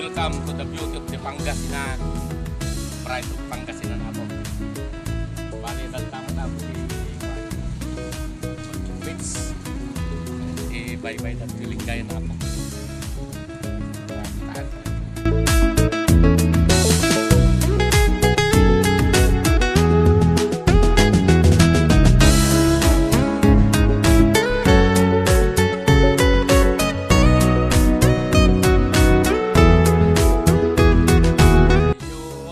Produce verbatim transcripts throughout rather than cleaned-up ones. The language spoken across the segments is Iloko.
Welcome to the beauty of the Pangasinan. Pride of Pangasinan, Apo. Bali, dadamot, Apo, ti beach. Ti baybay, dagiti linggayan, Apo.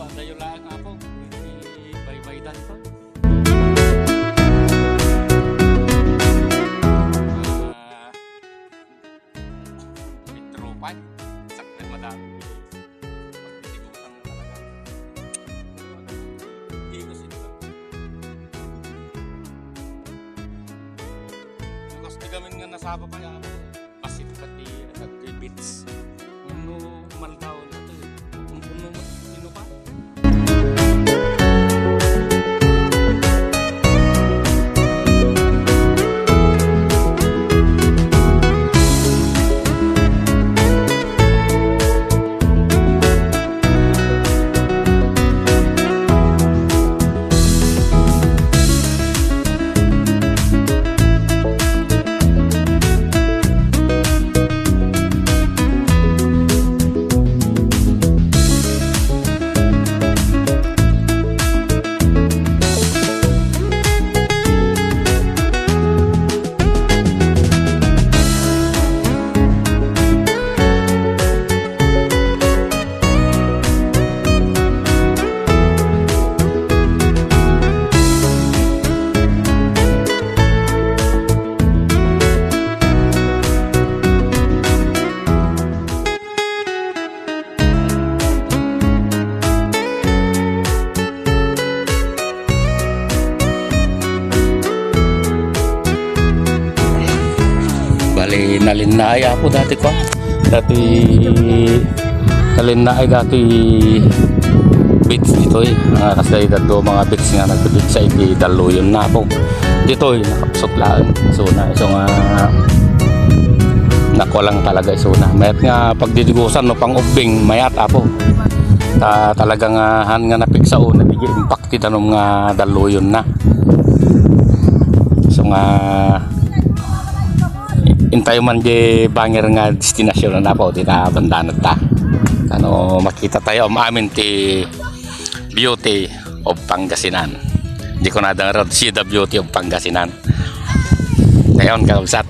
Adayo laeng, Apo, iti baybay daytoy. Ah, Petro five, saknay madami. Pagtitigutan mo talaga. Igos ito. Igos ti gamin nga nasaba pa yan. Basit pati agribeats. Ano, maldaw na to eh. Kung puno mo, sino pa? Bali, nalinnaay, Apo, dati pa. Dati, nalinnaay dati beach ditoy. Ah, kasi dati mga beach nga nagbe-beach sa iti daluyonna, Apo. Ditoy, nakapsot laeng. So na, so nga, nakulang talaga, so na. Mayat nga pagdidigusan, no, pang-ubbing, mayat, Apo. Ta-, talaga nga, han nga napigsa, o, nagigi impact ti danum nga daluyonna. So nga, intayo man di banger nga destinasyon na po, dita bandanat ta. Ano, makita tayo am-amin ti beauty of Pangasinan. Di ko nadang rod, see the beauty of Pangasinan. Dayon, kakabsat.